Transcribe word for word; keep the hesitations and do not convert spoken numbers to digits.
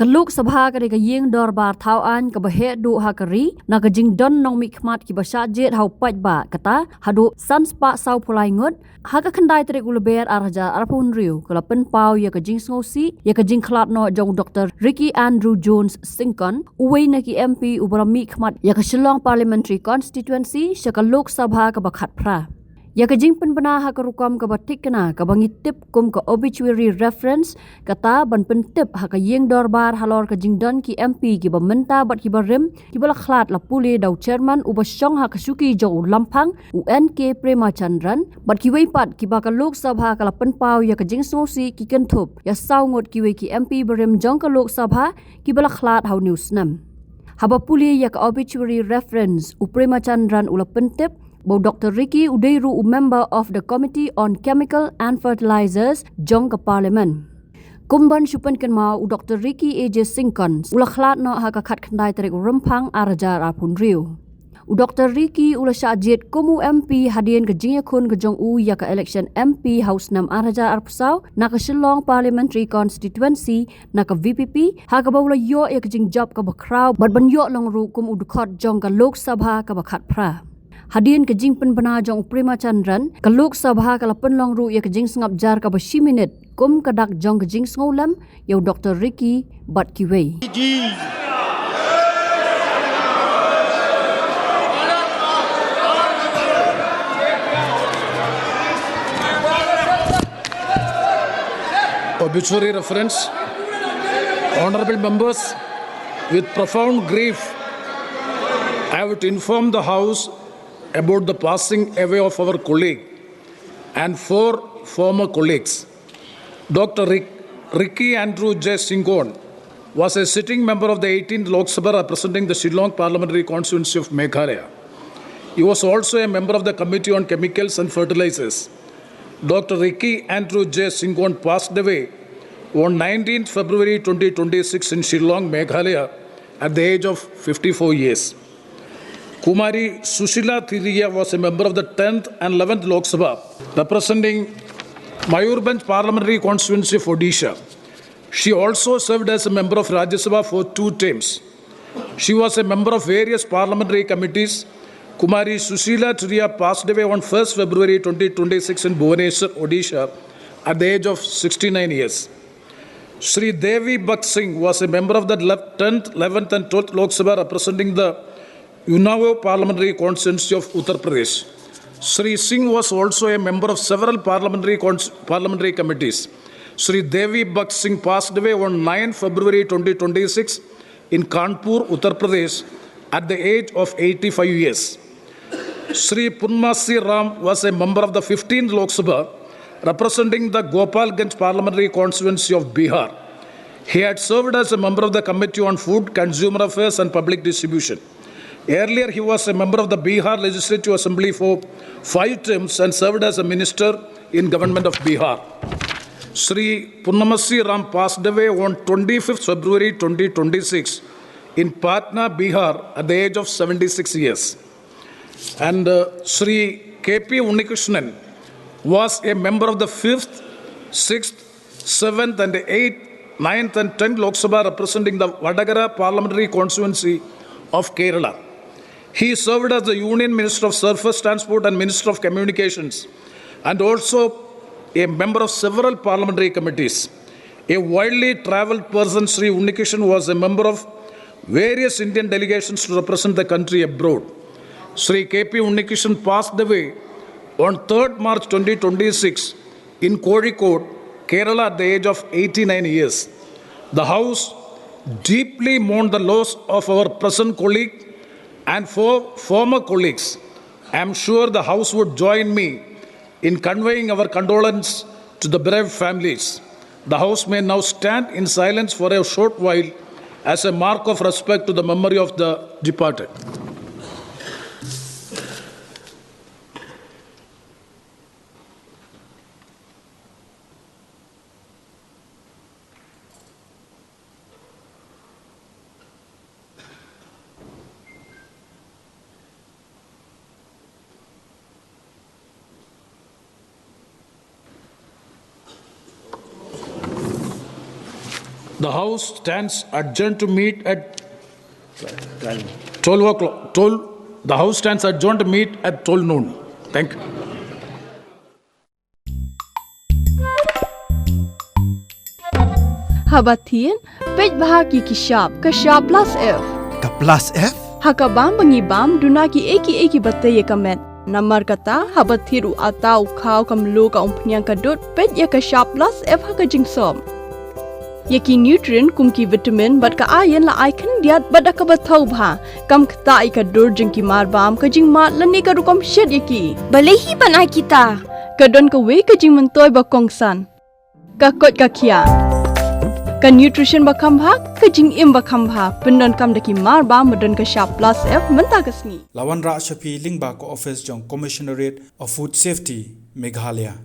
Ka Lok Sabha ka dei ka ïing dorbar thaw aiñ kaba heh duh ha ka ri na ka jingdon nongmihkhmat kiba shah jied ha u paidbah, kata haduh san spah saw phew lai ngut. Ha ka khyndai tarik u Lber ar hajar arphew hynriew ka la pynpaw ïa ka jingsngewsih ïa ka jingkhlad noh jong u Doktor Ricky Andrew Jones Syngkon, uwei na ki M P uba la mihkhmat ïa ka Shillong Parliamentary Constituency sha ka Lok Sabha kaba khatphra. Ïa ka jingpynbna ha ka rukom kaba thikna kaba ngi tip kum ka obituary reference, kata ban pyntip ha ka ïing dorbar halor ka jingdon ki M P kiba mynta bad kiba rim, kiba la khlad la pule da u chairman uba shong ha ka shuki jong u Lamphang, u N K Premachandran, bad kiwei pat kiba ka Lok Sabha ka la pynpaw ïa ka jingsngewsih ki kynthup ïa saw ngut kiwei ki M P barim jong ka Lok Sabha kiba la khlad ha une u snem. Haba pule ïa ka obituary reference, u Premachandran u la pyntip ba u Doktor Ricky u dei ruh u member of the Committee on Chemical and Fertilizers jong ka Parliament. Kum ban shu pynkynmaw, u Doktor Ricky A J Syngkon u la khlad noh ha ka khatkhyndai tarik u Rymphang ar hajar arphew hynriew. U Doktor Ricky u la shah jied kum u M P hadien ka jingïakhun ka jong u ïa ka election M P ha u snem ar hajar arphew saw na ka Shillong Parliamentary Constituency na ka V P P, ha kaba u la ïoh ïa ka jingjop kaba khraw bad ban ïoh long ruh kum u dkhot jong ka Lok Sabha kaba khatphra. Hadien ka jingpynbna jong u Premachandran, ka Lok Sabha ka la pynlong ruh ïa ka jingsngap jar kaba shi minit kum ka dak jong ka jingsngewlem ïa u Doktor Ricky bad kiwei. Obituary reference. Honorable members, with profound grief, I would inform the House about the passing away of our colleague and four former colleagues. Doctor Rick, Ricky Andrew J Syngkon was a sitting member of the eighteenth Lok Sabha representing the Shillong Parliamentary Constituency of Meghalaya. He was also a member of the Committee on Chemicals and Fertilizers. Doctor Ricky Andrew J Syngkon passed away on nineteenth February twenty twenty-six in Shillong, Meghalaya, at the age of fifty-four years. Kumari Sushila Thiria was a member of the tenth and eleventh Lok Sabha, representing Mayurbhanj Parliamentary Constituency of Odisha. She also served as a member of Rajya Sabha for two terms. She was a member of various parliamentary committees. Kumari Sushila Thiria passed away on first February twenty twenty-six in Bhubaneswar, Odisha, at the age of sixty-nine years. Shri Devi Bakht Singh was a member of the tenth, eleventh and twelfth Lok Sabha representing the Unnao Parliamentary Constituency of Uttar Pradesh. Shri Singh was also a member of several parliamentary cons-, parliamentary committees. Shri Devi Bakht Singh passed away on ninth February twenty twenty-six in Kanpur, Uttar Pradesh, at the age of eighty-five years. Shri Purnamasi Ram was a member of the fifteenth Lok Sabha, representing the Gopalganj Parliamentary Constituency of Bihar. He had served as a member of the Committee on Food, Consumer Affairs and Public Distribution. Earlier, he was a member of the Bihar Legislative Assembly for five terms and served as a minister in Government of Bihar. Shri Purnamasi Ram passed away on twenty-fifth February twenty twenty-six in Patna, Bihar, at the age of seventy-six years. And, uh, Shri K P Unnikrishnan was a member of the fifth, sixth, seventh and eighth, ninth and tenth Lok Sabha representing the Vadakara Parliamentary Constituency of Kerala. He served as the Union Minister of Surface Transport and Minister of Communications and also a member of several parliamentary committees. A widely travelled person, Shri Unnikrishnan was a member of various Indian delegations to represent the country abroad. Shri K P Unnikrishnan passed away on third March twenty twenty-six in Kozhikode, Kerala, at the age of eighty-nine years. The House deeply mourn the loss of our present colleague and four former colleagues. I am sure the House would join me in conveying our condolence to the bereaved families. The House may now stand in silence for a short while as a mark of respect to the memory of the departed. The House stands adjourned to meet at twelve o'clock. twelve, the House stands adjourned to meet at twelve noon. Thank you. Haba thied, peit bha ïa ki shap, ka shap plus F. Ka plus F? Ha ka bam ba ngi bam, duna ki ei ki ei ki ba tei ïa ka met. Namar kata, haba thied u atta u khaw ka mluh ka umphniang ka dud, peit ïa ka shap plus F ha ka jingsop. Ïa ki nutrient kum ki vitamin bad ka iron la ai khyndiat bad da kaba thaw bha. Kam ktah ïa ka dur jong ki mar bam, ka jingmad lane ka rukom shet ïa ki. Balei hi ban ai kita? Ka don kawei ka jingmyntoi ba kongsan. Ka koit ka khiah. Ka nutrition ba kham bha, ka jingim ba kham bha. Pyndonkam da ki mar bam ba don ka shap plus F mynta ka sngi. La wanrah sha phi lyngba ka office jong Commissionerate of Food Safety, Meghalaya.